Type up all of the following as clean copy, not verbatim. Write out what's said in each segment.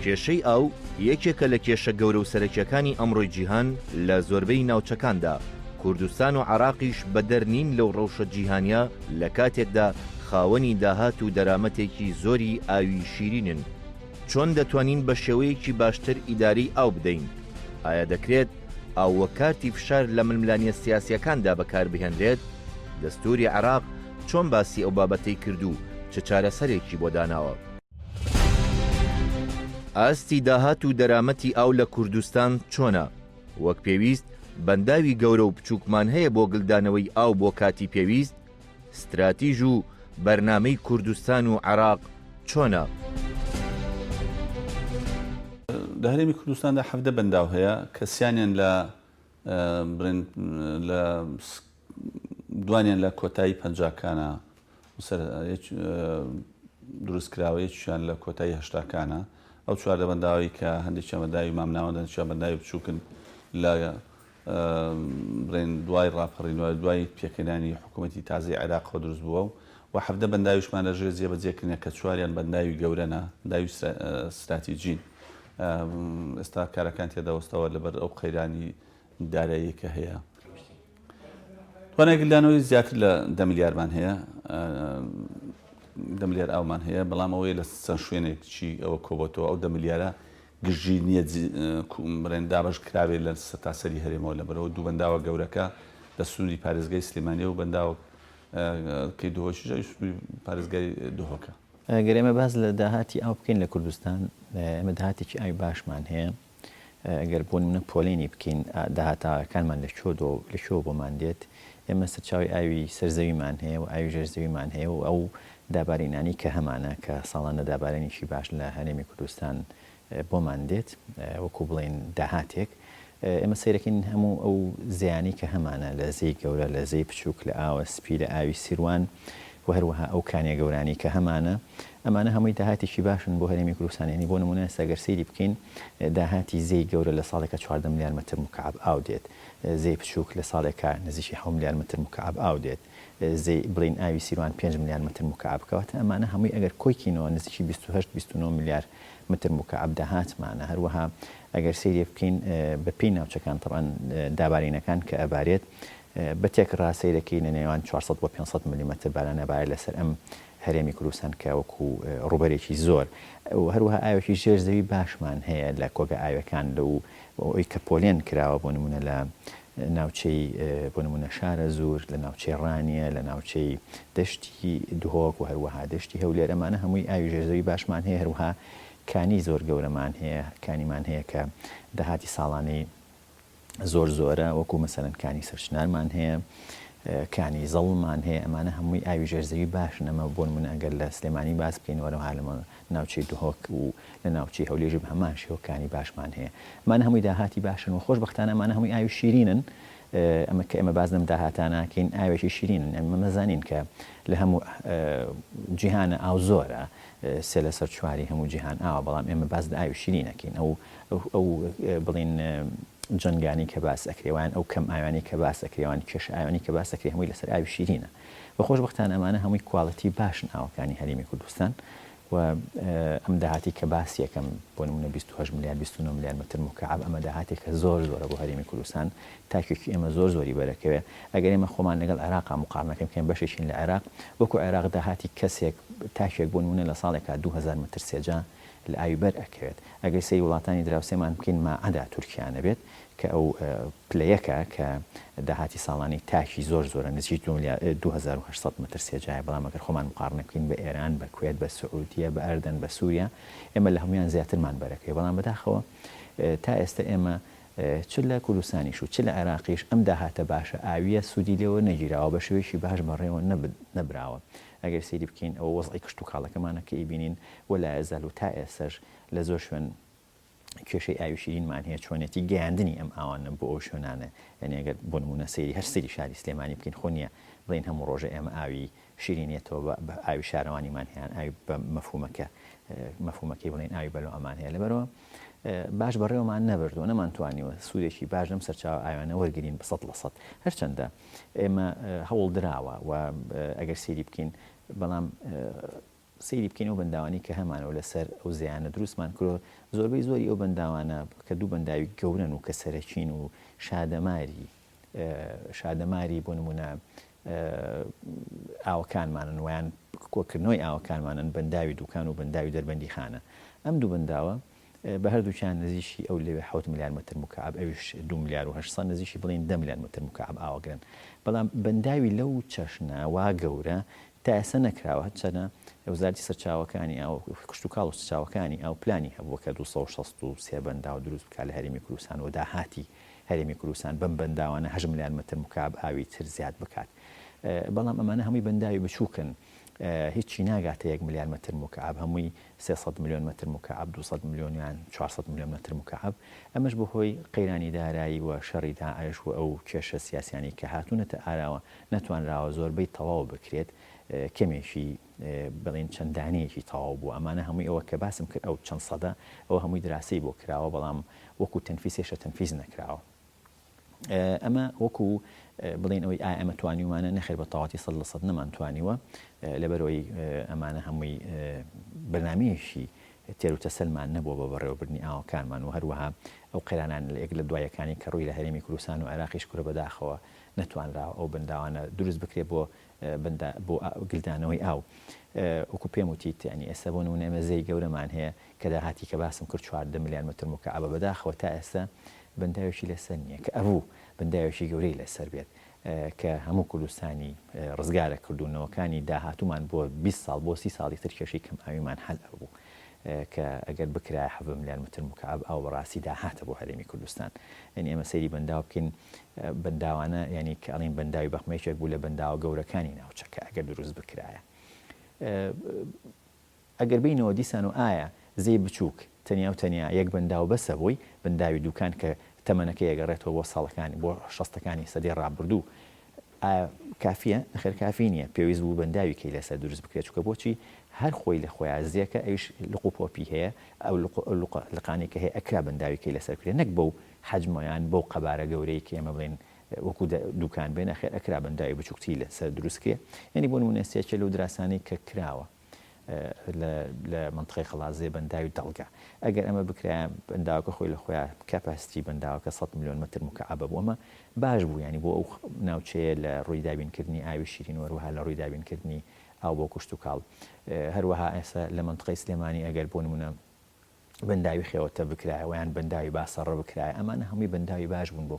کێشەی ئاو یەکێکە لە کێشە گەورە و سەرەکیەکانی ئەمڕۆی جیهان لە زۆربەی ناوچەکاندا، کوردستان و عێراقیش بەدەر نین لەو ڕەوشە جیهانیە لە کاتێکدا خاوەنی داهات و دەرامەتێکی زۆری ئاوی شیرینن. چۆن دەتوانین بە شێوەیەکی باشتر ئیدارەی ئاو بدەین؟ ئایا دەکرێت ئاو وەک کارتی فشار لە ململانێ سیاسیەکاندا بەکاربهێنرێت؟ دەستوری عێراق چۆن باسی ئەو بابەتەی کرد و چ چارەسەرێکی بۆ داناوە؟ ئاستی داهات و دەرامەتی ئاو لە کوردستان چۆنە؟ وەک پێویست بەنداوی گەورە و بچووکمان هەیە بۆ گلدانەوەی ئاو بۆ کاتی پێویست؟ ستراتیژ و بەرنامەی کوردستان و عێراق چۆنە؟ لە هەرێمی کوردستاندا 17 بەنداو هەیە کە سیانیان لە بڵێن لە دوانیان لە کۆتایی پەنجاکانە دروست کراوە یەکیان لە کۆتایی هەشتاکانە ئەو چواردە بەنداوی کە هەندێکیان بەنداوی مامناوەند هەندێکیان بەنداوی بچووکن لە بڵێن دوای ڕاپەڕین و دوای پێکهێنانی حکوومەتی تازەی عێراقەوە دروست بووە و و 17 بەنداویشمان لە ژێر جێبەجێکردنە کە چواریان بەنداوی گەورەنە بەنداوی ستراتیجین ئێستا کارەکان تێدەوەستەوە لەبەر ئەو قەیرانی دارایی کە هەیە. توانای گلدانەوەی زیاتر لە دە ملیارمان هەیە دە ملیار ئاومان هەیە بەڵام ئەوەی لە چەند شوێنێک چی ئەوە کۆبەتەوە ئەو دە ملیارە گشتی نییە بڵێن دابەش کراوێت لە سەرتاسەری هەرێمەوە لەبەرەوە دوو بەنداوە گەورەکە لە سنووری پارێزگای سلێمانی و بەنداوەکەی دهۆکیش ئەویش سنووری پارێزگای دهۆکە. گەر ئێمە باس لە داهاتی ئاو بکەین لە کوردستان، ئێمە داهاتێکی ئاوی باشمان هەیە. گەر بۆ نمونە پۆلێنی بکەین داهاتە ئاوەکانمان لە کوێ لە کوێوە بۆمان دێت، ئێمە سەرچاوەی ئاوی سەر زەویمان هەیە و ئاوی ژێر زەویمان هەیە و ئەو دابارینانەی کە هەمانە کە ساڵانە دابارینێکی باش لە هەرێمی کوردستان بۆمان دێت وەکو بڵێین داهاتێک ئێمە سەیرەکەین هەموو ئەو زیانی کە هەمانە لە زێی گەورە لە زێی بچووک لە ئاوە سپی لە ئاوی سیروان و هەروەها ئەو کانیە گەورانی کە هەمانە ئەمانە هەمووی داهاتێکی باشن بۆ هەرێمی کوردستان یانی بۆ نمونە ئێستا گەر سەیری بکەین داهاتی زێی گەورە لە ساڵێکا 14 ملیار مەتر مکعب ئاو دێت زێی بچووک لە ساڵێکا نزیکی 7 ملیار مەتر مکعب ئاو دێت زێی بڵێین ئاوی سیروان 5 ملیار مەتر مکعب کەواتە ئەمانە هەمووی ئەگەر کۆی کەینەوە نزیکی 28 29 ملیار متر مکعب داهاتمانە هەروەها ئەگەر سەیرێ بکەین بە پێی ناوچەکان تەبعەن دابارینەکان کە ئەبارێت بە تێکڕا سەیرەکەی لە نێوان 400 بۆ 500 ملیمەتر باران ئەبارێت لەسەر ئەم هەرێمی کوردستان کە وەکو ڕووبەرێکی زۆر و هەروەها ئاوێکی ژێر زەوی باشمان هەیە لە کۆگە ئاوەکان لەو ئەوی کە پۆلێن کراوە بۆ نمونە لە ناوچەی بۆ نمونە شارە زور لە ناوچەی ڕانیە لە ناوچەی دەشتی دهۆک و هەروەها دەشتی هەولێر ئەمانە هەمووی ئاوی ژێرزەوی باشمان هەیە هەروەها کانی زۆر گەورەمان هەیە کانیمان هەیە کە داهاتی ساڵانەی زۆر زۆرە وەکو مەسەلەن کانی سەرچنارمان هەیە کانی زەڵمان هەیە ئەمانە هەمووی ئاوی ژێرزەوی باشن ئەمە بۆ نمونە ئەگەر لە سلێمانی باس بکەین وەرەوها لە ناوچەی دهۆک و لە ناوچەی هەولێژی بە هەمان شێوە کانی باشمان هەیە ئەمانە هەمووی داهاتی باشن و خۆشبەختانە ئەمانە هەمووی ئاوی شیرینن ئەمە کە ئێمە باس لەم داهاتانە ئەکەین ئاوێکی شیرینن ئێمە مەزانین کە لە هەموو جیهانە ئاو زۆرە سێ لەسەر چواری هەموو جیهان ئاوە بەڵام ئێمە باس لە ئاوی شیرین ئەکەین ئەو ئەو بڵین جەنگانی کە باس ئەکرێوان ئەو کەم ئاوانی کە باس ئەکرێوان کێشە ئاوانی کە باس ئەکرێ هەمووی لەسەر ئاوی شیرینە و خۆشبەختانە ئەمانە هەمووی quality باشن ئاوەکانی هەرێمی کوردستان و ئەم داهاتی کە باسی ئەکەم بۆ نمونە 28 ملیار 29 ملیار متر مکعب ئەمە داهاتێکە زۆر زۆرە بۆ هەرێمی کوردستان تاکێکی ئێمە زۆر زۆری بەرەکەوێ ئەگەر ئێمە خۆمان لەگەڵ عێراقا مقارنەکەم بکەین بەشێکین لە عێراق وەکو عێراق داهاتی کەسێک تاکێک بۆ نمونە لە ساڵێکا 2000 متر سێجا لە ئاوی بەر ئەکەوێت ئەگەر سەیری وڵاتانی دراوسێمان بکەین ماعەدا تورکیا نەبێت کە ئەو پلە یەکە کە داهاتی ساڵانەی تاکی زۆر زۆرە نزیک 2800 متر سێجایە، بەڵام ئەگەر خۆمان مقاڕنە بکەین بە ئێران، بە کوێت، بە سعودیە، بە ئەردەن، بە سوریا، ئێمە لە هەموویان زیاترمان بەرەکەوێ، بەڵام بەداخەوە تا ئێستە ئێمە چ لە کوردستانیش و چ لە عێراقیش ئەم داهاتە باشە ئاوییە سوودی لێوە نەگیراوە، بە شێوەیەکی باش بەڕێوە نەبراوە. ئەگەر سەیری بکەین ئەوە وەزعی کشتوکاڵەکەمانە کە ئەیبینین و لایەزال و تا ئێستەش لە زۆر شوێن کێشەی ئاوی شیرینمان هەیە چۆنێتی گەیاندنی ئەم ئاوانە بۆ ئەو شوێنانە یعنی ئەگەر بۆ نمونە سەیری هەر سەیری شاری سلێمانی بکەین خۆ نییە بڵێین هەموو ڕۆژە ئێمە ئاوی شیرینێتەوە بە ئاوی شارەوانیمان هەیان ئاوی بە مەفهومەکە مەفهومەکەی بڵێن ئاوی بەلۆ ئەمان هەیە لەبەرەوە باش بەڕێوەمان نەبردووە نەمانتوانیوە سوودێکی باش لەم سەرچاوە ئاوانە وەرگین بە 100%. هەرچەندە ئێمە هەوڵ دراوە و ئەگەر سەیری بکەین بەڵام. سەیری بکەین ئەو بەنداوانەی کە هەمانە و لەسەر ئەو زێیانە دروستمان کردووە، زۆربەی زۆری ئەو بەنداوانە کە دوو بەنداوی گەورەن و کە سەرەکین و شادەماری شادەماری بۆ نموونە ئاوەکانمانن ویان کۆکردنەوەی ئاوەکانمانن بەنداوی دوکان و بەنداوی دەربەندیخانە ئەم دوو بەنداوە بە هەردووکیان نزیکی ئەو لەوێ حەوت ملیار مەتر موکەعەب ئەویش دوو ملیار و 800 نزیکی بڵێین دە ملیار مەتر موکەعەب ئاوەگرن بەڵام بەنداوی لەو چەشنە وا گەورە تا ئێستا نەکراوە، هەرچەنە وەزارەتی سەرچاوەکانی ئاو، کشتوکاڵ و سەرچاوەکانی ئاو پلانی هەبووە کە 263 بەنداو دروست بکات لە هەرێمی کوردستان و داهاتی هەرێمی کوردستان بەم بەنداوانە هەشت ملیار مەتر مکعب ئاوی تر زیاد بکات. بەڵام ئەمانە هەمووی بەنداوی بچووکن، هیچی ناگاتە یەک ملیار مەتر مکعب، هەمووی 300 ملیۆن مەتر مکعب، 200 ملیۆن یان 400 ملیۆن مەتر مکعب، ئەمەش بەهۆی قەیرانی دارایی و شەڕی داعش و ئەو کێشە سیاسیانەی کە هاتوونەتە ئاراوە نەتوانراوە زۆربەی تەواو بکرێت، کەمێکی بڵێین چەند دانەیەکی تەواو بووە، ئەمانە هەمووی ئەوە کە باسم کرد ئەو چەند سەدە ئەوە هەمووی دراسەی بۆ کراوە، بەڵام وەکو تەنفیز هێشتا تەنفیز نەکراوە. ئەمە وەکو بڵێین ئەوەی ئایا ئەمە توانیومانە، نەخێر بە تەواوەتی 100% نەمانتوانیوە، لەبەرئەوەی ئەمانە هەمووی بەرنامەیەکی تێروتەسەلمان نەبووە بە بەڕێوەبردنی ئاوەکانمان و هەروەها ئەو قەیرانانە لە یەک لە دوایەکانی کە ڕووی لە هەرێمی کوردستان و عێراقیش کردووە بەداخەوە نەتوانراوە ئەو بەنداوانە دروست بکرێت بۆ بەندا بۆ گلدانەوەی ئاو وەکو پێم وتیت یانی ئێستا بۆ نمونە ئێمە زێی گەورەمان هەیە کە داهاتی کە باسم کرد 14 ملیار متر مکعبە بەداخەوە تا ئێستا بەنداوێکی لەسەر نییە کە ئەبوو بەنداوێکی گەورەی لەسەر بێت کە هەموو کوردستانی ڕزگارە کرد و نەوەکانی داهاتوومان بۆ 20 ساڵ بۆ 30 ساڵی تر کێشەی کەم ئاویمان حەل ئەبوو. کە ئەگەر بکرایە 17 ملیار متر مکعب ئاو بەڕاستی داهاتە بۆ هەرێمی کوردستان یعنی ئێمە سەیری بەنداو بکەین بەنداوانە یعنی کە ئەڵێن بەنداوی بەخمە یەکێک بوو لە بەنداوە گەورەکانی ناوچەکە ئەگەر دروست بکرایە ئەگەر بینەوە دیسان و ئایا زێی بچووک تەنیا و تەنیا یەک بەنداو بەسە بۆی بەنداوی دوکان کە تەمەنەکەی ئەگەڕێتەوە بۆ ساڵەکانی بۆ شەستەکانی سەدەی ڕابردوو ئایا کافیە؟ نەخێر کافی نیە، پێویست بوو بەنداوی کەی لەسەر دروست بکرێت، چونکە بۆچی هەر خۆی لە خۆیا زێکە ئەویش لق و پۆپی هەیە، ئەو لق و لقە لقانەی کە هەیە ئەکرا بەنداوی کەی لەسەر بکرێت نەک بەو حەجمە یان بەو قەبارە گەورەی کە ئێمە بڵێین وەکو دوکان بێ، نەخێر ئەکرا بەنداوی بچوکتری لەسەر دروست کرێ، یانی بۆ نمونە ئێستا یەکێ لەو دراسانەی کە کراوە لە مەنتقەی قەڵادزێ بەنداوی دەڵگە ئەگەر ئەمە بکرایە بەنداوەکە خۆی لە خۆیان capacity بەنداوەکە 100 ملیۆن متر مکعبە بوو ئەمە باش بوو ینی بۆ ئەو ناوچەیە لە ڕووی دابینکردنی ئاوی شیرین وەروەها لە ڕووی دابینکردنی ئاو بۆ کشتوکاڵ هەروەها ئێستا لە مەنتقەی سلێمانی ئەگەر بۆ نمونە بەنداوی خێوەتە بکرایە ویان بەنداوی باسەڕە بکرایە ئەمانە هەمووی بەنداوی باش بوون بۆ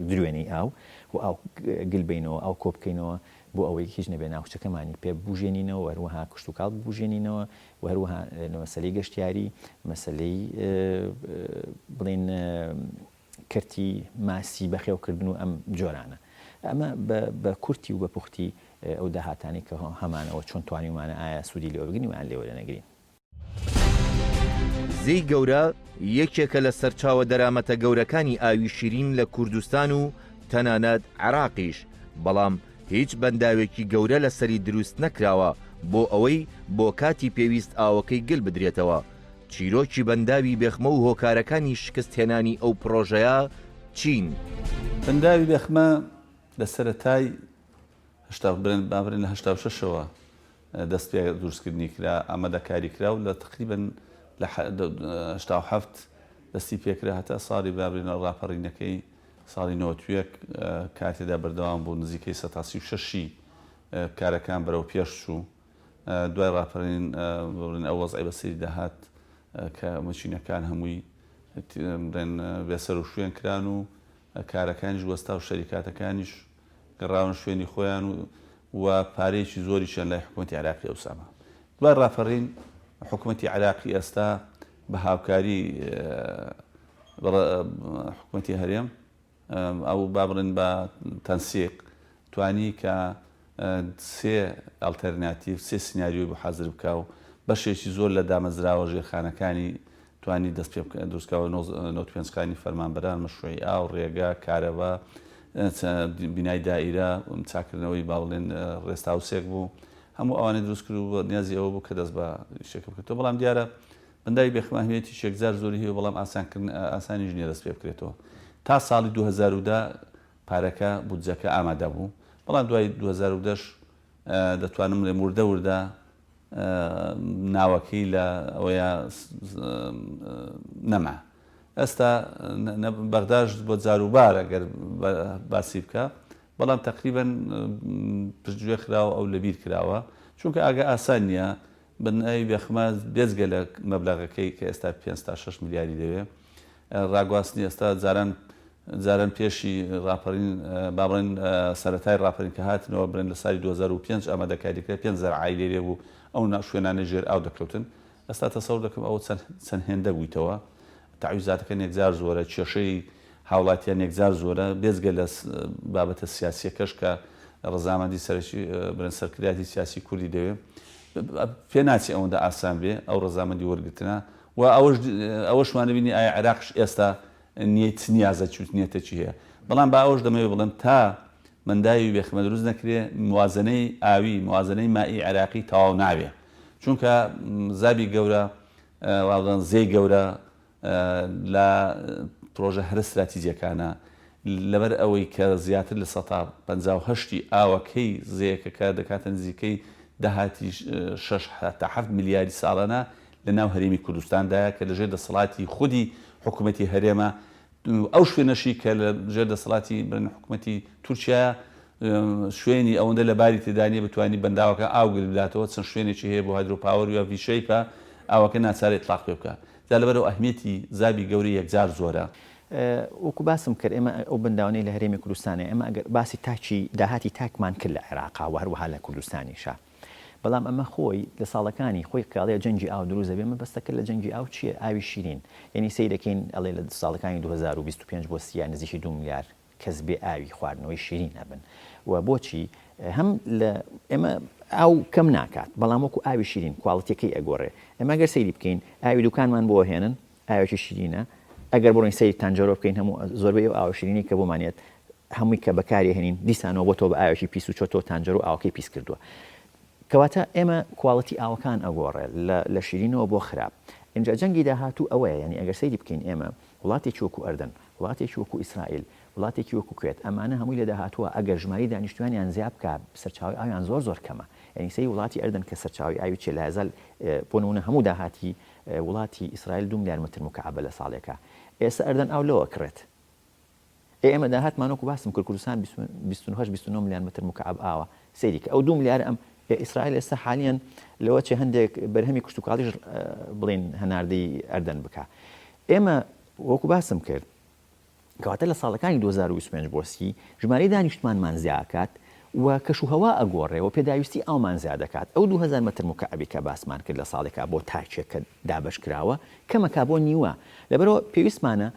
دروێنەی ئاو و ئاو گل بینەوە ئاو کۆ بکەینەوە بۆ ئەوەی هیچ نەبێ ناوچەکەمانی پێ بژێنینەوە هەروەها کشتوکاڵ بژێنینەوە و هەروەها مەسەلەی گەشتیاری مەسەلەی بڵین کەرتی ماسی بەخێوکردن و ئەم جۆرانە. ئەمە بە کورتی و بە پوختی ئەو داهاتانەی کە هەمانەوە چۆن توانیومانە ئایا سوودی لێ وەربگرین یان لێ وەرنەگرین. زێی گەورە یەکێکە لە سەرچاوە دەرامەتە گەورەکانی ئاوی شیرین لە کوردستان و تەنانەت عێراقیش، بەڵام هیچ بەنداوێکی گەورە لەسەری دروست نەکراوە بۆ ئەوەی بۆ کاتی پێویست ئاوەکەی گل بدرێتەوە. چیرۆکی بەنداوی بێخمە و هۆکارەکانی شکستهێنانی ئەو پڕۆژەیە چین؟ بەنداوی بێخمە لە سەرەتای هەشتا با بڵێین لە هەشتا و شەشەوە دەست پێ دروستکردنی کرا، ئامادەکاری کرا و لە تەقریبەن لە 87 دەستی پێکرا هەتا ساڵی با بڵێین ڕاپەڕینەکەی ساڵی 91 کاتێدا بەردەوام بوو نزیکەی سەتا 36ی کارەکان بەرەو پێش چوو. دوای ڕاپەرین بڵێن ئەو وەزعی بەسەری داهات کە مەچینەکان هەمووی بڵێن بێسەر و شوێن کران و کارەکانیش وەستا و شەریکاتەکانیش گەڕاون شوێنی خۆیان و و پارەیەکی زۆریشیان لای حکوومەتی عراقی ئەوسامە دوای ڕاپەڕین حکوومەتی عراقی ئێستا بە هاوکاری حکوومەتی هەرێم ئەو با بڵێن بە تەنسیق توانی کە سێ ئەڵتەرناتیڤ، سێ سیناریۆی بۆ حازر بکا و بەشێکی زۆر لە دامەزراوە ژێرخانەکانی توانی دەست پێ دروست کا و 95 خانی فەرمانبەران، مەشروعی ئاو، ڕێگا، کارەبا، بینای دائیرە، چاکردنەوەی با بڵێن rest house ێک بوو. هەموو ئەوانەی دروست کرد و نیازی ئەوە بوو کە دەست بە ئیشەکە بکرێتەوە. بەڵام دیارە بەنداوی بێخمە ئەهمیەتیکی یەکجار زۆری هەیە و بەڵام ئاسانکردن ئاسانیش نییە دەست پێ بکرێتەوە. تا ساڵی 2010 پارەکە، بودجەکە ئامادە بوو، بەڵام دوای 2010 ش دەتوانم بڵێم وردە وردە. ناوەکەی لە ئەوەیە نەما. ئێستا بەغداش بۆ جاروبار ئەگەر باسی بکا بەڵام تەقریبەن پشتگوێ خراوە ئەو لەبیر کراوە چونکە ئاگا ئاسان نییە بنای بێخمە بێجگە لە مەبلەغەکەی کە ئێستا پێنج تا شەش ملیاری دەوێ ڕاگواستنی ئێستا جاران جاران پێشی ڕاپەڕین با بڵێن سەرەتای ڕاپەرین کە هاتنەوە بڵێن لە سالی 2005 ئامادەکاری کرا 5000 عایلەی لێ بوو ئەو شوێنانەی ژێر ئاو دەکەوتن ئێستا تەسەور دەکەم ئەوە چەند چەند هێندە بوویتەوە تەعویزاتەکان یەکجار زۆرە کێشەی هاوڵاتیان یەکجار زۆرە بێجگە لە بابەتە سیاسیەکەش کە ڕەزامەندی سەرەکی برن سەرکردایەتی سیاسی کوردی دەوێ پێ ناچێ ئەوەندە ئاسان بێ ئەو ڕەزامەندی وەرگرتنە و ئەوەش ئەوەشمان بینی ئایا عێراقش ئێستا نیەت نیازە چوت نیەتەکی هەیە بەڵام با ئەوەش دەمەوێ بڵێم تا منداوی بێخمە دروست نەکرێ موازنەی ئاوی موازنەی مائی عێراقی تەواو ناوێ چونکە زابی گەورە وا بڵێن زێی گەورە لە پرۆژە هەرە ستراتیجیەکانە لەبەر ئەوەی کە زیاتر لە سەتا 58 ی ئاوەکەی زێیەکە کە دەکاتە نزیکەی داهاتی 6 تا 7 ملیاری ساڵانە لە ناو هەرێمی کوردستاندایە کە لەژێر دەسەڵاتی خودی حکوومەتی هەرێمە ئەو شوێنەشی کە لە ژێر دەسەڵاتی بن حکوومەتی تورکیایە شوێنی ئەوەندە لەباری تێدا نییە بتوانی بەنداوەکە ئاو گر بداتەوە چەند شوێنێکی هەیە بۆ hydro power یا V shape ە ئاوەکە ناچارە ئیتلاق پێ بکا جا لەبەرئەوە ئەهمیەتی زابی گەورە یەکجار زۆرە. وەکو باسم کرد ئێمە ئەو بەنداوانەی لە هەرێمی کوردستانە ئێمە ئەگەر باسی تاکی داهاتی تاکمان کرد لە عێراقا و هەروەها لە کوردستانیشا بەڵام ئەمە خۆی لە ساڵەکانی خۆی کاڵێ جەنگی ئاو دروست دەبێ مەبەستەکە لە جەنگی ئاو چییە ئاوی شیرین یعنی سەیرەکەین ئەڵێ لە ساڵەکانی 2025 بۆ سیا نزیکی 2 ملیار کەس بێ ئاوی خواردنەوەی شیرین ئەبن و بۆچی هەم لە ئێمە ئاو کەم ناکات بەڵام وەکو ئاوی شیرین quality ەکەی ئەگۆڕێ ئێمە گەر سەیری بکەین ئاوی دوکانمان بۆ هێنن ئاوێکی شیرینە ئەگەر بڕۆین سەیری تانجەرۆ بکەین هەموو زۆربەی ئەو ئاوە شیرینی کە بۆمانێت هەمووی کە بەکاری هێنین دیسانەوە بۆ تۆ بە ئاوێکی پیس و چۆتۆ تانجەرۆ ئاوەکەی پیس کردووە کەواتە ئێمە quality ئاوەکان ئەگۆڕێ لە شیرینەوە بۆ خراپ ئینجا جەنگی داهاتوو ئەوەیە یعنی ئەگەر سەیری بکەین ئێمە وڵاتێکی وەکو ئەردەن، وڵاتێکی وەکو ئیسرائیل، وڵاتێکی وەکو کوێت، ئەمانە هەمووی لە داهاتووە ئەگەر ژمارەی دانیشتووانیان زیا بکا سەرچاوەی ئاویان زۆر زۆر کەمە. یانی سەیری وڵاتی ئەردەن کە سەرچاوەی ئاوی چیە لایەزال بۆ نموونە هەموو داهاتی وڵاتی ئیسرائیل دوو ملیار متر مکعبە لە ساڵێکا. ئێستا ئەردەن ئاو لەوە ئەکڕێت. ئێ ئێمە داهاتمان وەکو باسم کرد کوردستان 28 29 ملیار متر مکعب ئاوە سەیری کە ئەو دوو ملیار ئەم ئیسرائیل ئێستا حالیان لەوە چێ هەندێک بەرهەمی کشتتوکاڵیش بڵین هەناردەی ئەردەن بکە ئێمە وەکو باسم کرد کەواتە لە ساڵەکانی 2025 بۆ سی ژمارەی دانیشتمانمان زیاکات و کەش و هەوا ئەگۆڕێ و پێداویستی ئاومان زیاد دەکات ئەو 2000 متر مکعبی کە باسمان کرد لە ساڵێکا بۆ تاکێک کە دابەش کراوە کەمەکا بۆ نیوە لەبەرەوە پێویستمانە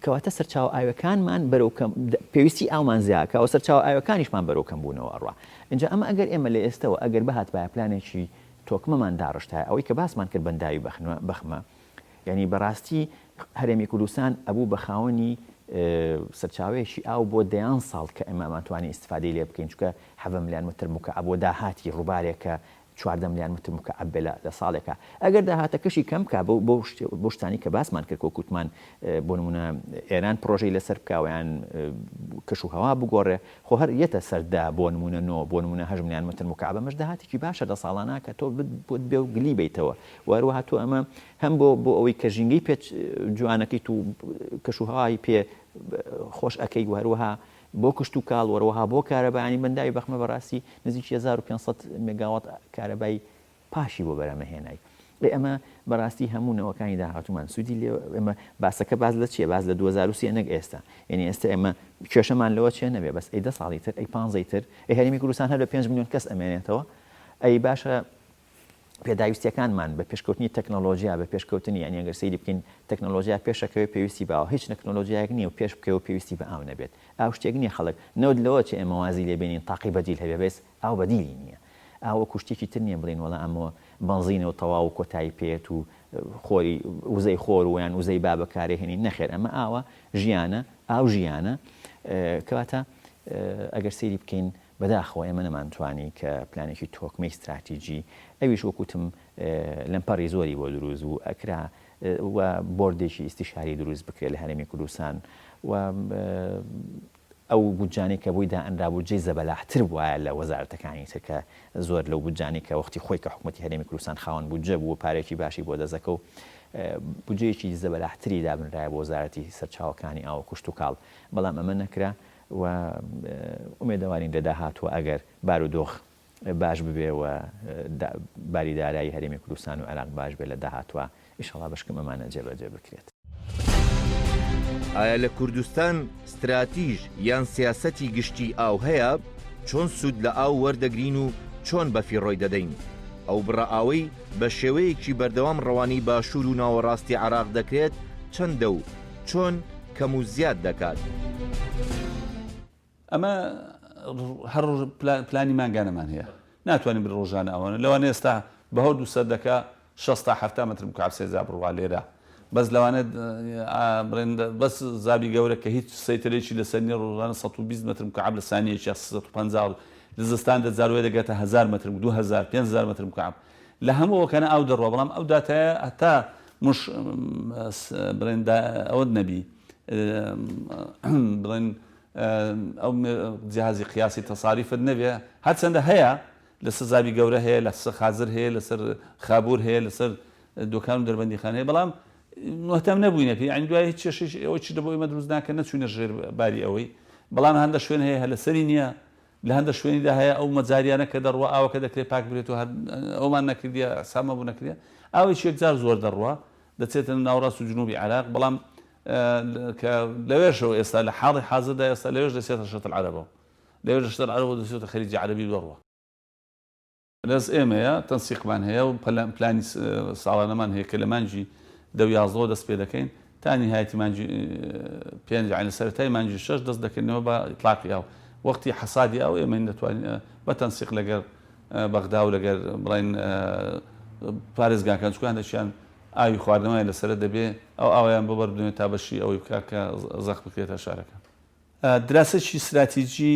کەواتە سەرچاوە ئاویەکانمان بەرەو کەم پێویستی ئاومان زیاکا و سەرچاوە ئاویەکانیشمان بەرەو کەم بوونەوە ئەڕوا ئینجا ئەمە ئەگەر ئێمە لە ئێستەوە ئەگەر بهاتبایە پلانێکی تۆکمەمان داڕشتایە ئەوەی کە باسمان کرد بەنداوی بەخنە بەخمە یعنی بەڕاستی هەرێمی کوردستان ئەبوو بە خاوەنی سەرچاوەیەکی ئاو بۆ دەیان ساڵ کە ئێمەمان توانی ئیستفادەی لێ بکەین چونکە حەڤە ملیار متر مکعب بۆ داهاتی ڕووبارێکە 14 ملیار متر مکعب بێ لە ساڵێکا ئەگەر داهاتەکەشی کەم بکا بۆ بۆ بۆ شتانی کە باسمان کرد وەک وتمان بۆ نمونە ئێران پرۆژەی لەسەر بکا ویان کەش و هەوا بگۆڕێ خۆ هەر یەتە سەر دە بۆ نمونە نۆ بۆ نمونە هەشت ملیار متر مکعب ئەمەش داهاتێکی باشە لە ساڵانا کە تۆ بۆت بێ و گلی بیتەوە و هەروەها تۆ ئەمە هەم بۆ بۆ ئەوەی کە ژینگەی پێ جوانەکەیت و کەش و هەوای پێ خۆش ئەکەی و هەروەها بۆ کشتوکاڵ و هەروەها بۆ کارەبا یانی بەنداوی بەخمە بەڕاستی نزیکی 1500 مێگاوات کارەبای پاشی بۆ بەرهەمهێنای. ئێ ئەمە بەڕاستی هەموو نەوەکانی داهاتوومان سوودی لێ ئێمە باسەکە باس لە چییە باس لە 2030 نەک ئێستا یعنی ئێستا ئێمە کێشەمان لەوە چێ نەبێ بەس ئەی دە ساڵی تر ئەی پانزەی تر ئەی هەرێمی کوردستان هەر بە 5 میلیۆن کەس ئەمێنێتەوە ئەی باشە پێداویستیەکانمان بە پێشکەوتنی تەکنەلۆژیا بە پێشکەوتنی یانی ئەگەر سەیری بکەین تەکنەلۆژیا پێشەکەوێ پێویستی بە ئاو هیچ نەکنۆلۆژیایەک نییە و پێش بکەوێ و پێویستی بە ئاو نەبێت ئاو شتێک نییە خەڵک نەوت لەوە چێ ئێمە وازی لێ بێنین تاقی بەدیل هەبێ بەس ئاو بەدیلی نییە ئاو وەکو شتێکی تر نییە بڵێین وەڵا ئەمە بەنزینە و تەواو و کۆتایی پێیەت و خۆری وزەی خۆر و یان وزەی با بەکارێ هێنین نەخێر ئەمە ئاوە ژیانە ئاو ژیانە کەواتە ئەگەر سەیری بکەین بەداخەوە ئێمە نەمانتوانی کە پلانێکی تۆکمەی ستراتیجی، ئەویش وەک وتم لەمپەڕی زۆری بۆ دروست بوو، ئەکرا و بۆردێکی ئیستیشاری دروست بکرێت لە هەرێمی کوردستان و. ئەو بودجانەی کە بۆی دائەنرا بودجەی زەبەلاحتر بوایە لە وەزارەتەکانی تر کە زۆر لەو بودجانەی کە وەختی خۆی کە حکومەتی هەرێمی کوردستان خاوەن بودجە بوو و پارەیەکی باشی بۆ دەست دەکەوت بودجەیەکی زەبەلاحتری دابنرایە بۆ وەزارەتی سەرچاوەکانی ئاو و کشتوکاڵ بەڵام ئەمە نەکرا و ئومێدەوارین لە داهاتووە ئەگەر بارودۆخ باش ببێ و باری دارایی هەرێمی کوردستان و عێراق باش بێ لە داهاتووە ئیشەڵا بەشکم ئەمانە جێبەجێ بکرێت. ئایا لە کوردستان ستراتیژ یان سیاسەتی گشتی ئاو هەیە؟ چۆن سوود لە ئاو وەردەگرین و چۆن بەفیڕۆی دەدەین؟ ئەو بڕە ئاوەی بە شێوەیەکی بەردەوام ڕەوانەی باشوور و ناوەڕاستی عێراق دەکرێت چەندە و چۆن کەم و زیاد دەکات؟ ئەمە هەر ڕۆژ پلانی مانگانەمان هەیە ناتوانین بر ڕۆژانە ئەوەنە لەوانەیە ئێستا بە هەو دوو سەدەکە شەست تا حەفتا مەتر مکعب سێجا بڕوا لێرە بەس لەوانەیە بڵێن بەس زابی گەورە کە هیچ سەیتەرێکی لەسەر نییە ڕۆژانە 120 مەتر مکعب لە سانیەکی یا 350 لە زستان دە جار وێ دەگاتە 1000 مەتر 2000 5000 مەتر مکعب لە هەموو ئەوکانە ئاو دەڕوا بەڵام ئەو داتایە هەتا مش بڵێن ئەوەت نەبی بڵێن ئەو جیهازی قیاسی تەساریفت نەبێ هەرچەندە هەیە لەسەر زابی گەورە هەیە لەسەر خازر هەیە لەسەر خابور هەیە لەسەر دۆکان و دەربەندیخان هەیە بەڵام مهتەم نەبووینە پێ یعنی دوای هیچ کێشەیش ئەوە چی دەبۆ ئێمە دروست ناکەن نەچوینە ژێر باری ئەوەی بەڵام هەندە شوێن هەیە هەر لەسەری نییە لە هەندە شوێنیدا هەیە ئەو مەجاریانە کە دەڕوا ئاوەکە دەکرێت پاک بکرێتەوە هەر ئەومان نەکردیە حسابمان بۆ نەکردیە ئاوێکی یەکجار زۆر دەڕوا دەچێتە ناوەڕاست و جنوبی عێراق بەڵام کە لەوێشەوە ئێستا لە حاڵی حازردا ئێستا لەوێش دەچێتە شەتل عەرەبەوە لەوێش لە شەتل عەرەبەوە دەچێتە خەلیجی عەرەبی و دەڕوا. لەس ئێمەیە تەنسیقمان هەیە و پلانی ساڵانەمان هەیە کە لە مانگی دە و یازدەوە دەست پێ دەکەین تا نیهایەتی مانگی پێنج یانی لە سەرەتای مانگی شەش دەست دەکەینەوە بە ئیتلاقی ئاو وەختی حەسادی ئاو ئێمەین دەتوانین بە تەنسیق لەگەر بەغدا و لەگەر بڵێن پارێزگاکان چونکە هەندێکیان ئاوی خواردنەوەیان لەسەرە دەبێ ئەو ئاوەیان بۆ بەربدەێ تا بەشی ئەوەی بکا کە زەق بکرێتە شارەکە. دراسەکی ستراتیجی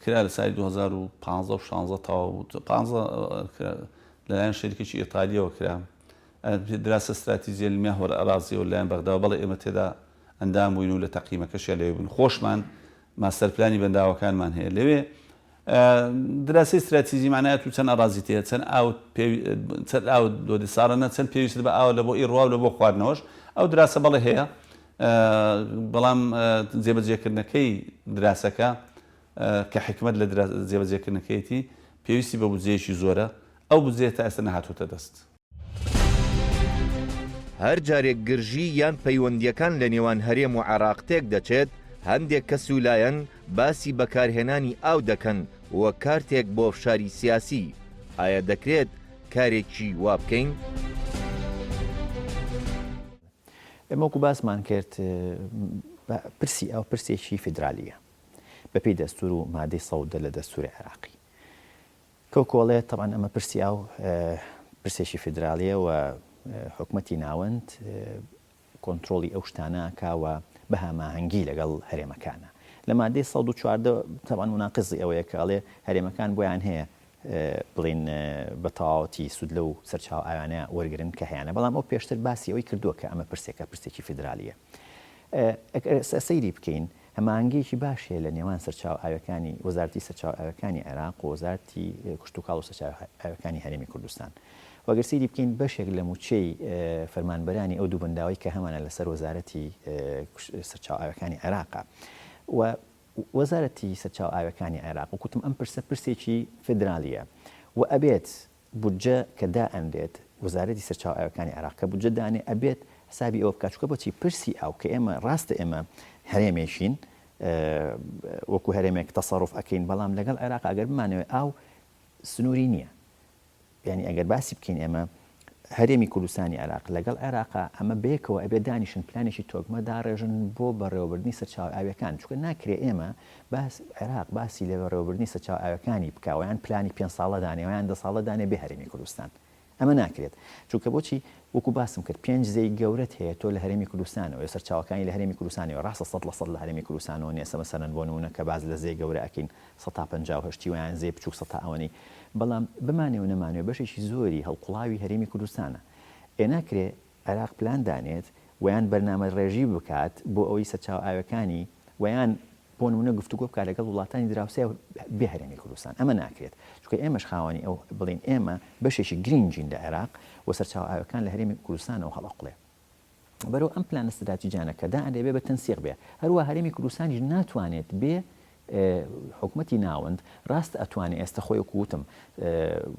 کرا لە سالی 2015 و 16 تەواو بوو 15 کرا لەلایەن شەریکێکی ئیتالیەوە کرا دراسە ستراتیجیە المياه والأراضي لەلایەن بەغداوە بەڵێ ئێمە تێدا ئەندام بووین و لە تەقیمەکەشیا لەوێ بووین خۆشمان ماستەر پلانی بەنداوەکانمان هەیە لەوێ دراسەی ستراتیجی معنای تو چەند ئەڕازیت هەیە چەند ئاوت چەند ئاوت دۆدی ساڵانە چەند پێویستت بە ئاوە لە بۆ ئیڕوا و لە بۆ خواردنەوەش ئەو دراسە بەڵێ هەیە بەڵام جێبەجێکردنەکەی دراسەکە کە حکمت لە جێبەجێکردنەکەیەتی پێویستی بە بودجەیەکی زۆرە ئەو بودجەیە تا ئێستا نەهاتووتە دەست. هەر جارێک گرژی یان پەیوەندییەکان لە نێوان هەرێم و عێراق تێکدەچێت، هەندێک کەس و لایەن باسی بەکارهێنانی ئاو دەکەن وەک کارتێک بۆ فشاری سیاسی، ئایا دەکرێت کارێکی وا بکەین؟ ئێمە وەکو باسمان کرد پرسی ئاو پرسێکی فیدرالییە بەپێی دەستور و مادەی 110 لە دەستوری عێراقی. کۆکۆڵێ، تەبعەن ئەمە پرسی ئاو پرسێکی فیدراڵییە و حکومەتی ناوەند کۆنترۆڵی ئەو شتانە ئەکا و بە هەماهەنگی لەگەڵ هەرێمەکانە. لە مادەی 114 تەبعەن موناقزی ئەوەیە کە ئەڵێ هەرێمەکان بۆیان هەیە بڵێین بە تەواوەتی سوود لەو سەرچاوە ئاوانە وەرگرن کە هەیانە، بەڵام ئەو پێشتر باسی ئەوەی کردووە کە ئەمە پرسێکە پرسێکی فیدرالییە. ئەگەر سەیری بکەین هەماهەنگییەکی باش هەیە لە نێوان سەرچاوە ئاویەکانی وەزارەتی سەرچاوە ئاویەکانی عێراق و وەزارەتی کشتوکاڵ و سەرچاوە ئاویەکانی هەرێمی کوردستان. و ئەگەر سەیری بکەین بەشێک لە مووچەی فەرمانبەرانی ئەو دوو بەنداوەی کە هەمانە لەسەر وەزارەتی سەرچاوە ئاویەکانی عێراقە و وەزارەتی سەرچاوە ئاویەکانی عێراق وەک وتم ئەم پرسە پرسێکی فیدرالییە و ئەبێت بودجە کە دائەنرێت، وەزارەتی سەرچاوە ئاویەکانی عێراق کە بودجە دانێ ئەبێت حسابی ئەوە بکات، چونکە بۆچی پرسی ئاو کە ئێمە ڕاستە ئێمە هەرێمێکین وەکو هەرێمێک تەسەروف ئەکەین، بەڵام لەگەڵ عێراق ئەگەر بمانەوێت ئاو سنووری نییە، یانی ئەگەر باسی بکەین ئێمە هەرێمی کوردستانی عێراق لەگەڵ عێراقا ئەمە بەیەکەوە ئەبێ دانیشن پلانێکی تۆکمە داڕێژن بۆ بەڕێوەبردنی سەرچاوە ئاویەکان چونکە ناکرێ ئێمە باس عێراق باسی لە بەڕێوەبردنی سەرچاوە ئاویەکانی بکا ویان پلانی پێنج ساڵە دانێ ویان دە ساڵە دانێ بێ هەرێمی کوردستان ئەمە ناکرێت چونکە بۆچی وەکو باسم کرد پێنج زێی گەورەت هەیە تۆ لە هەرێمی کوردستانەوە سەرچاوەکانی لە هەرێمی کوردستانەوە ڕاستە سەد لە سەد لە هەرێمی کوردستانەوە نیە مەسەلەن بۆ نمونە کە باس لە زێی گەورە ئەکەین سەتا 58 ویان زێی بچوک سەتا ئەوەنەی بەڵام بمانێ و نەمانەوێ بەشێکی زۆری هەڵقوڵاوی هەرێمی کوردستانە ئێ ناکرێ عێراق پلان دانێت ویان بەرنامە ڕێژی بکات بۆ ئەوەی سەرچاوە ئاویەکانی ویان. بۆ نمونە گفتوگۆ بکات لەگەڵ وڵاتانی دراوسێ بێ هەرێمی کوردستان ئەمە ناکرێت چونکە ئێمەش خاوەنی ئەو بڵین ئێمە بەشێکی گرنگین لە عێراق و سەرچاوە ئاوەکان لە هەرێمی کوردستانەوە هەڵەقڵێ بەرەو ئەم پلانە ستراتیجانە کە دائەنرێ بێ بە تەنسیق بێ. هەروا هەرێمی کوردستانیش ناتوانێت بێ حکومەتی ناوەند، ڕاستە ئەتوانێ ئێستە خۆی وەکو وتم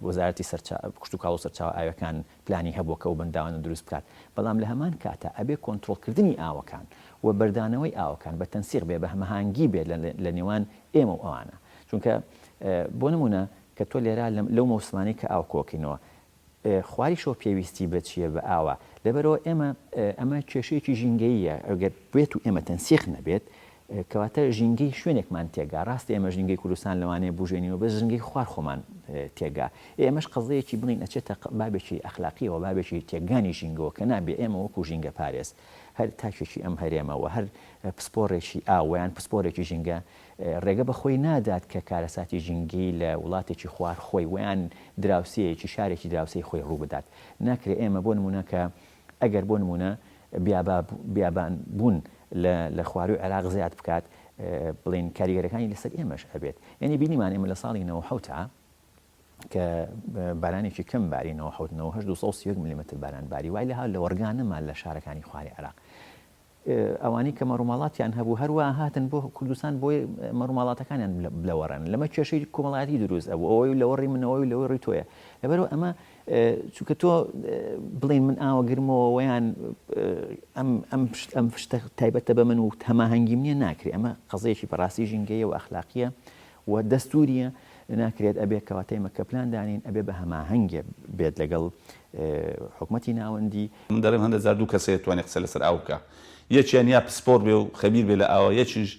وەزارەتی سەرچا کشتوکاڵ و سەرچاوە ئاویەکان پلانی هەبووە کە ئەو بەنداوانە دروست بکات، بەڵام لە هەمان کاتا ئەبێ کۆنترۆڵکردنی ئاوەکان و بەردانەوەی ئاوەکان بە تەنسیق بێ بە هەمەهانگی بێت لە نێوان ئێمە و ئەوانە. چونکە بۆ نموونە کە تۆ لێرە لەو مەوسمانەی کە ئاو کۆکەینەوە خواریشەوە پێویستی بە چییە بە ئاوە لەبەرئەوە ئێمە ئەمە کێشەیەکی ژینگەییە ئەگەر بێت و ئێمە تەنسیق نەبێت کەواتە ژینگەی شوێنێکمان تێگا ڕاستە ئێمە ژینگەی کوردستان لەوانەیە بژێنینەوە بەس ژینگەی خوار خۆمان تێگا ئێمەش قەزەیەکی بڵین ئەچێتە بابێکی ئەخلاقیەوە بابێکی تێگانی ژینگەوە کە نابێ ئێمە وەکو ژینگە پارێز هەر تاکێکی ئەم هەرێمەوە هەر پسپۆڕێکی ئاو ویان پسپۆرێکی ژینگە ڕێگە بە خۆی نادات کە کارەساتی ژینگەیی لە وڵاتێکی خوار خۆی وەیان دراوسێیەکی شارێکی دراوسێی خۆی ڕوو بدات. ناکرێ ئێمە بۆ نموونە کە ئەگەر بۆ نموونە بیابان بوون لە لە خوارووی عێراق زیاد بکات بڵێین کاریگەرەکانی لەسەر ئێمەش ئەبێت. یانی بینیمان ئێمە لە ساڵی 97 کە بارانێکی کەم باری 97 98 231 ملیمەتر باران باری وای لەها لەوەڕگا نەما لە شارەکانی خواری عێراق. ئەوانەی کە مەڕوماڵاتیان هەبوو هەروا هاتن بۆ کوردستان بۆی مەڕوماڵاتەکانیان بلەوەڕێن لەمە کێشەی کۆمەڵایەتی دروست ئەبوو ئەوەی لەوەڕی من ئەوەی لەوەڕی تۆیە لەبەرەوە ئەمە چونکە تۆ بڵین من ئاوە گرمەوە ویان ئەم ئەم ئەم شتە تایبەتە بە من و هەماهەنگیم نییە ناکرێ ئەمە قەزەیەکی بەڕاستی ژینگەیە و ئەخلاقیە و دەستوریە ناکرێت ئەبێ کەواتە ئێمە کە پلان دانین ئەبێ بە هەماهەنگێ بێت لەگەڵ حکومەتی ناوەندی. من دەڵێم هەندە جار دوو کەس هەیە توانێ قسە لەسەر ئاو بکا یەکیان یا پسپۆر بێ و خەبیر بێ لە ئاوە یەکیش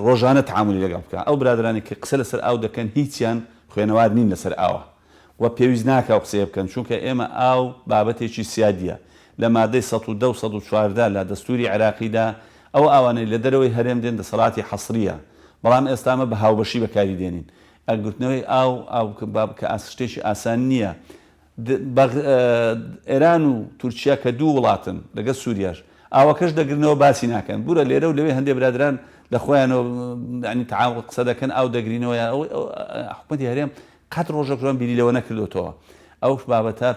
ڕۆژانە تەعامولی لەگەڵ بکا ئەو برادەرانەی کە قسە لەسەر ئاو دەکەن هیچیان خوێنەوار نین لەسەر ئاوە و پێویست ناکا ئەو قسەیە بکەن چونکە ئێمە ئاو بابەتێکی سیادیە لە مادەی 110 و 114 لە دەستوری عێراقیدا ئەو ئاوانەی لە دەرەوەی هەرێم دێن دەسەڵاتی حەسریە بەڵام ئێستا ئەمە بە هاوبەشی بەکاری دێنین گرتنەوەی ئاو ئاو کە شتێکی ئاسان نییە بەغ ئێران و تورکیا کە دوو وڵاتن لەگەڵ سوریاش ئاوەکەش دەگرنەوە باسی ناکەن بورە لێرە و لەوێ هەندێ برادران لە خۆیانەوە یانی تەعاون قسە دەکەن ئاو دەگرینەوە یا ئەوەی حکومەتی هەرێم قەت ڕۆژێک ڕۆن بیری لەوە نەکردۆتەوە ئەو بابەتە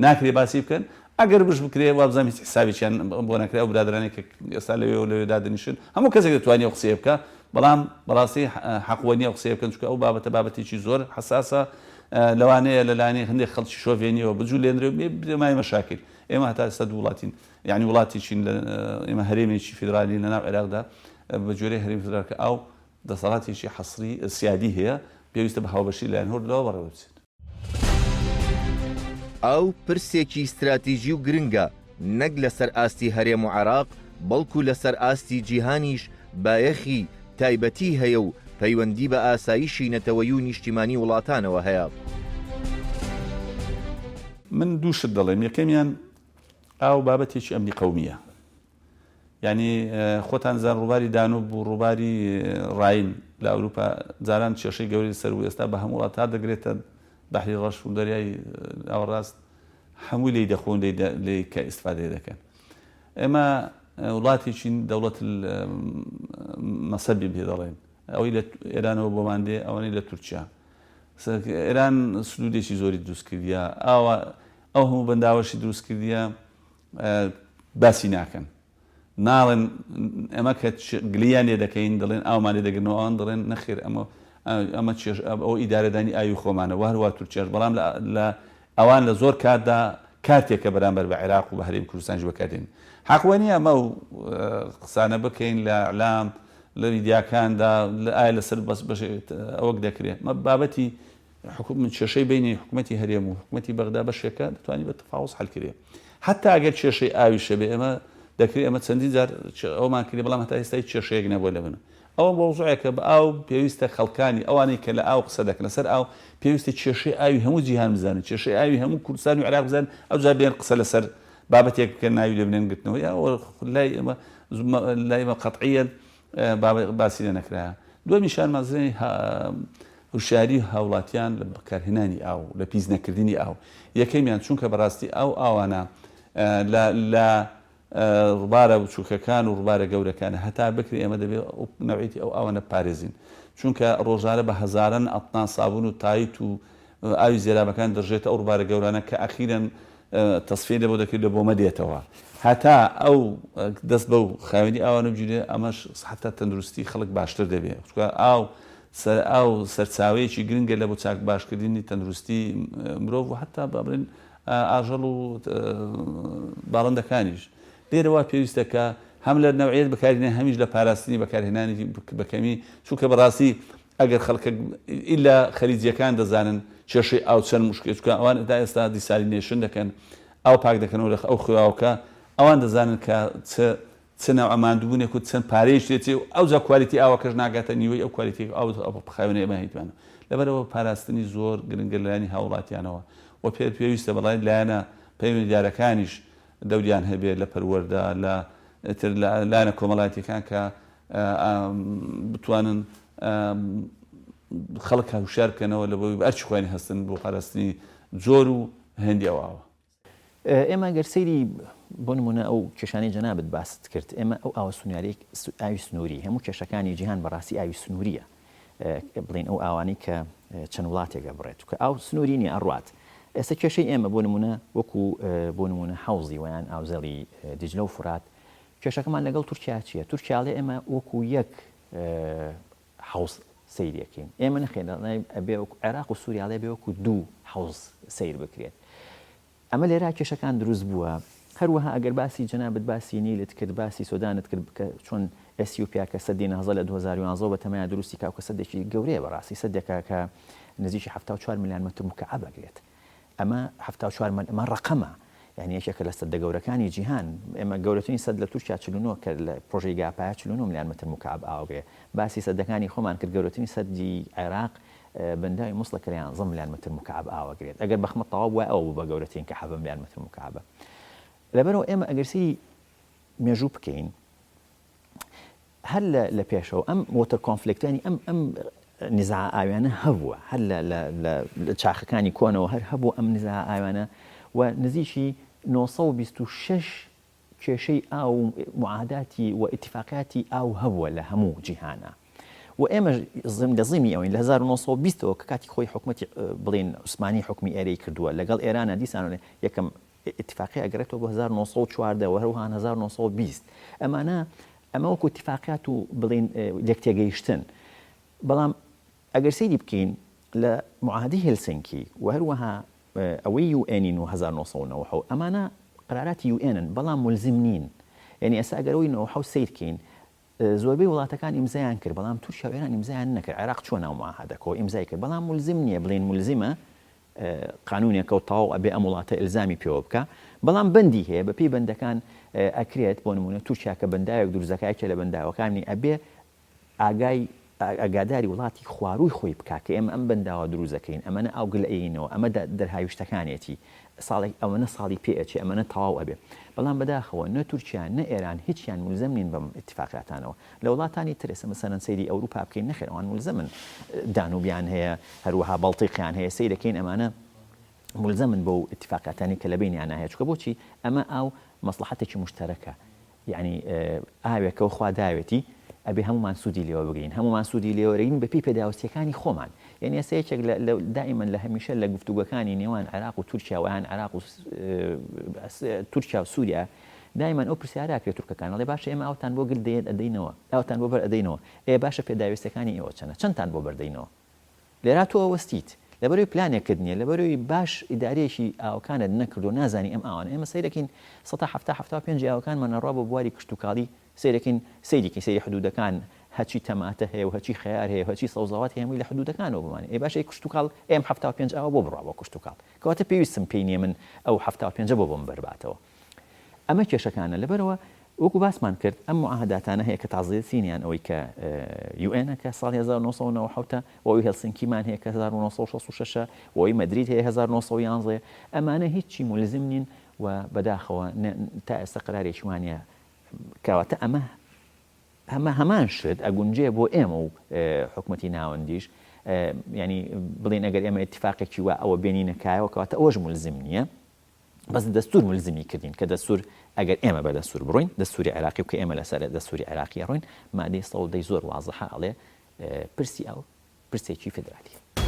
ناکرێ باسی بکەن ئەگەر بش بکرێ وابزانم هیچ حسابێکیان بۆ ناکرێ ئەو برادرانەی کە ئێستا لەوێ و لەوێ دادەنیشن هەموو کەسێک دەتوانێ ئەو قسەیە بکا بەڵام بەڕاستی حەق وە نیە ئەو قسەیە بکەن چونکە ئەو بابەتە بابەتێکی زۆر حەساسە لەوانەیە لەلایەنی هەندێک خەڵکی شۆڤێنیەوە بجولێنرێ و بێ مای مەشاکل ئێمە هەتا ئێستا دوو وڵاتین یعنی وڵاتێکین لە ئێمە هەرێمێکی فیدرالی لەناو عێراقدا بە گوێرەی هەرێمی فیدرال کە ئاو دەسەڵاتێکی حەسری سیادی هەیە پێویستە بە هاوبەشی لایەن هەردوولاوە بەڕێوە بچێت. ئاو پرسێکی ستراتیژی و گرنگە نەک لەسەر ئاستی هەرێم و عێراق، بەڵکو لەسەر ئاستی جیهانیش بایەخی تایبەتی هەیە و پەیوەندی بە ئاسایشی نەتەوەیی و نیشتیمانی وڵاتانەوە هەیە. من دوو شت دەڵێم، یەکەمیان ئاو بابەتێکی ئەمنی قەومییە، یانی خۆتان زان ڕووباری دانوب و ڕووباری ڕاین لە ئەوروپا جاران کێشەی گەورەی لەسەر بوو ئێستا بە هەموو وڵات تا دەگرێتە بەحری ڕەش و دەریای ناوەڕاست هەمووی لێی دەخۆن لێی کە ئیسفادەی دەکەن ئێمە وڵاتێکین دەوڵەت مەسەبی پێ دەڵێن ئەوەی لە ئێرانەوە بۆمان دێ ئەوانەی لە تورکیا ئێران سنوورێکی زۆری دروست کردیە ئاوا ئەو هەموو بەنداوەشی دروست کردیە باسی ناکەن ناڵێن ئەمە کە گلیان لێ دەکەین دەڵێن ئاومان لێ دەگرنەوە ئەوان دەڵێن نەخێر ئەمە ئەمە چێش ئەو ئیدارەدانی ئاوی خۆمانە و هەروە تورکیاش بەڵام لە ئەوان لە زۆر کاتدا کارتێکە بەرامبەر بە عێراق و بە هەرێمی کوردستانیش بەکاردێن حەقوە نییە ئەمە و قسانە بکەین لە ئەلام لە میدیاکاندا لە ئایا لەسەر بەس بەشێک ئەوەک دەکرێت مە بابەتی حکومەت کێشەی بەینی حکومەتی هەرێم و حکومەتی بەغدا بەشێکە دەتوانی بە تفاوض حل کرێ حتا ئەگەر کێشەی ئاویش هەبێ ئێمە دەکرێت ئەمە چەندین جار ئەومان کرێ بەڵام هەتا ئێستا هیچ کێشەیەک نەبووە لە بن ئەوە مەوزوعێکە بە ئاو پێویستە خەڵکانی ئەوانەی کە لە ئاو قسە دەکەن لەسەر ئاو پێویستە کێشەی ئاوی هەموو جیهان بزانن کێشەی ئاوی هەموو کوردستان و عێراق بزانن ئەوجا بێن قسە لەسەر بابەتێک بکەن ناوی لێ بنێن گرتنەوە یا لای ئێمە لای ئێمە قەتعیەن باسی لێ نەکرایە. دووەمیشیان مەزنی هوشیاری هاوڵاتیان لە بەکارهێنانی ئاو، لە پیس نەکردنی ئاو. یەکەمیان چونکە بەڕاستی ئەو ئاوانە لە لە. ڕوبارە بچوکەکان و ڕوبارە گەورەکانە هەتا بکرێ ئێمە دەبێ ئەو نەوعیەتی ئەو ئاوانە بپارێزین چونکە ڕۆژانە بە هەزاران ئەتنان سابون و تایت و ئاوی زێرابەکان دەڕژێتە ئەو ڕوبارە گەورانە کە ئەخیرەن تەسفیەی لێ بۆ دەکرێت لە بۆمە دێتەوە هەتا ئەو دەست بەو خاوێنی ئاوانە بگیرێ ئەمەش حەتا تەندروستی خەڵک باشتر دەبێ چونکە ئاو سەر ئاو سەرچاوەیەکی گرنگە لە بۆ چاک باشکردنی تەندروستی مرۆڤ و حەتا با بڵێن ئاژەڵ و باڵندەکانیش. لێرە وا پێویستە کە هەم لە نەوعیەت بەکارهێنانی هەمیش لە پاراستنی بەکارهێنانی بە کەمی چونکە بەڕاستی ئەگەر خەڵکە ئیلا خەلیجیەکان دەزانن کێشەی ئاو چەند موشکلە چونکە ئەوان تا ئێستا desalination دەکەن ئاو پاک دەکەنەوە لە ئەو خواوکە ئەوان دەزانن کە چ چ نەوعە ماندووبوونێک و چەند پارەیەکی تێچێ و ئەوجا quality ئاوەکەش ناگاتە نیوەی ئەو quality ئاو خاوێنەی ئێمە هەیتمانە. لەبەرئەوە پاراستنی زۆر گرنگە لەلایەنی هاووڵاتیانەوە و پێ پێویستە بەڵای لایەنە پەیوەندیدارەکانیش دەوریان هەبێ لە پەروەردە لە تر لە لایەنە کۆمەڵایەتیەکان کە بتوانن خەڵک هوشیار بکەنەوە لە بۆی ئەرکی خۆیان هەستن بۆ پاراستنی جۆر و هێندی ئەو ئاوە. ئێمە گەر سەیری بۆ نمونە ئەو کێشانەی جەنابت باست کرد ئێمە ئەو ئاوە سنووریانەی ئاوی سنووری هەموو کێشەکانی جیهان بەڕاستی ئاوی سنووریە بڵین ئەو ئاوانەی کە چەند وڵاتێک ئەبڕێت کە ئاو سنووری نیە ئەڕوات ئێستا کێشەی ئێمە بۆ نمونە وەکو بۆ نمونە حەوزی ویان ئاوزەڵی دیجلە و فورات کێشەکەمان لەگەڵ تورکیا چییە تورکیاڵێ ئێمە وەکو یەک حەوز سەیری ئەکەین ئێمە نەخێر ئەبێ وەکو عێراق و سووریا ئەڵێ ئەبێ وەکو دوو حەوز سەیر بکرێت ئەمە لێرا کێشەکان دروست بووە هەروەها ئەگەر باسی جەنابت باسی نیلت کرد باسی سۆدانت کرد کە چۆن ئەسیوپیا کە سەدی نەهزە لە 2011 بە تەمایا دروستی کاو کە سەدێکی گەورەیە بەڕاستی سەدێکە کە نزیکی 74 ملیار مەتر مکعب ئەگرێت ئەمە 74 مل ئەمە ڕەقەمە یانی یەکێکە لە سەدە گەورەکانی جیهان ئێمە گەورەترین سەد لە تورکیا 49 کە لە پرۆژەی گاپایە 49 ملیار مەتر مکعب ئاوگرێ باسی سەدەکانی خۆمان کرد گەورەترین سەدی عێراق بەنداوی موسڵە کە لە 11 ملیار مەتر مکعب ئاوەگرێت ئەگەر بەخمە تەواو بووایە ئەوە بوو بە گەورەترین کە 7 ملیار مەتر مکعبە لەبەرەوە ئێمە ئەگەر سەیری مێژوو بکەین هەر لە لە پێشەوە ئەم water conflict انی ئەم ئەم نزاع ئاویانە هەبووە هەر لە لە لە چاخەکانی کۆنەوە هەر هەبوو ئەم نزاع ئاویانە و نزیکی 926 کێشەی ئاو و معاهداتی و ئیتیفاقیاتی ئاو هەبووە لە هەموو جیهانا و ئێمەش لە زیمی ئەوین لە 1920 ەوە کە کاتی خۆی حکومەتی بڵێن عوسمانی حکومی ئێرەی کردووە لەگەڵ ئێرانە دیسان یەکەم ئیتیفاقی ئەگەڕێتەوە بۆ 1914 و هەروەها 1920 ئەمانە ئەمە وەکو ئیتیفاقیات و بڵێن لێکتێگەیشتن بەڵام ئەگەر سەیری بکەین لە معاهدەی هێلسنکی و هەروەها ئەوەی UN ی 1997 ئەمانە قەراراتی UN ن بەڵام مولزم نین یعنی ئێستا ئەگەر ئەوەی 97 سەیر کەین زۆربەی وڵاتەکان ئیمزایان کرد بەڵام تورکیا و ئێران ئیمزایان نەکرد عێراق چووە ناو معاهدەکەوە ئیمزای کرد بەڵام مولزم نییە بڵێن مولزمە قانونێکە و تەواو ئەبێ ئەم وڵاتە ئیلزامی پێوە بکا بەڵام بەندی هەیە بەپێی بەندەکان ئەکرێت بۆ نمونە تورکیا کە بەنداوێک دروست دەکا یەکێ لە بەنداوەکانی ئەبێ ئاگای ئاگاداری وڵاتی خوارووی خۆی بکا کە ئێمە ئەم بەنداوە دروست دەکەین ئەمەنە ئاو گل ئەیەینەوە ئەمە دەرهاویشتەکانێتی ساڵێک ئەوەنە ساڵی پێ ئەچێ ئەمەنە تەواو ئەبێ بەڵام بەداخەوە نە تورکیا نە ئێران هیچیان مولزەم نین بەم ئیتفاقیاتانەوە لە وڵاتانی تر ئێستا مەسەلەن سەیری ئەوروپا بکەین نەخێر ئەوان مولزەمن دانوبیان هەیە هەروەها بەڵتیقیان هەیە سەیرەکەین ئەمانە مولزەمن بەو ئیتفاقیاتانی کە لە بەینیانا هەیە چونکە بۆچی ئەمە ئاو مەسڵەحەتێکی موشتەرەکە یەعنی ئاوێکە و خوا داوێتی ئەبێ هەموومان سوودی لێوە بگرین هەموومان سوودی لێوەرەگرین بەپێی پێداویستیەکانی خۆمان یعنی ئێستا یەکێک لە دائیمەن لە هەمیشە لە گفتوگۆکانی نێوان عێراق و تورکیا ویان عێراق و تورکیا و سووریا دایمەن ئەو پرسیارە ئەکرێت تورکەکان ئەڵێ باشە ئێمە ئاوتان بۆ گل دەیەت ئەدەینەوە ئاوتان بۆ بەر ئەدەینەوە ئێ باشە پێداویستیەکانی ئێوە چەنە چەندتان بۆ بەردەینەوە لێرا تۆ ئەوەستیت لەبەرەوەی پلانێکت نیە لەبەرەوەی باش ئیدارەیەکی ئاوەکانت نەکردوە نازانی ئەم ئاوانە ئێمە سەیرەکەین سەتا حەفتا حەفتا و پێنجی ئاوەکانمان ئەڕوا بۆ بواری کشتوکاڵی سەیرەکەین سەیریکەین سەیری حدودەکان هەچی تەماتە هەیە و هەچی خەیار هەیە و هەچی سەوزەوات هەیە هەمووی لە حدودەکانەوە بۆمانە ئێ باشە ئەی کشتوکاڵ ئێم 75 ئاوە بۆ بڕوا بۆ کشتوکاڵ کەواتە پێویستم پێی نیە من ئەو 75 بۆ بۆم بەرباتەوە ئەمە کێشەکانە لەبەرئەوە وەکو باسمان کرد ئەم معاهداتانە هەیە کە تازەترینیان ئەوەی کە UN ە کە ساڵی 1997 و ئەوی هێلسنکیمان هەیە کە 1966 و ئەوی مەدرید هەیە 1911 ئەمانە هیچی مولزم نین و بەداخەوە تا ئێستا قرارێکی وانە کەواتە ئەمە ئەمە هەمان شت ئەگونجێ بۆ ئێمە و حکومەتی ناوەندیش ینی بڵین ئەگەر ئێمە اتفاقێکی وا ئەوە بێنینە کایەوە کەواتە ئەوەش مولزم نییە. بەس دەستور ملزمی کردین کە دەستور ئەگەر ئێمە بە دەستور بڕۆین دەستوری عێراقی و کە ئێمە لەسەر دەستوری عێراقی ئەڕۆین مادەی 110 زۆر وازحە ئەڵێ پرسی ئاو پرسێکی فیدرالیە.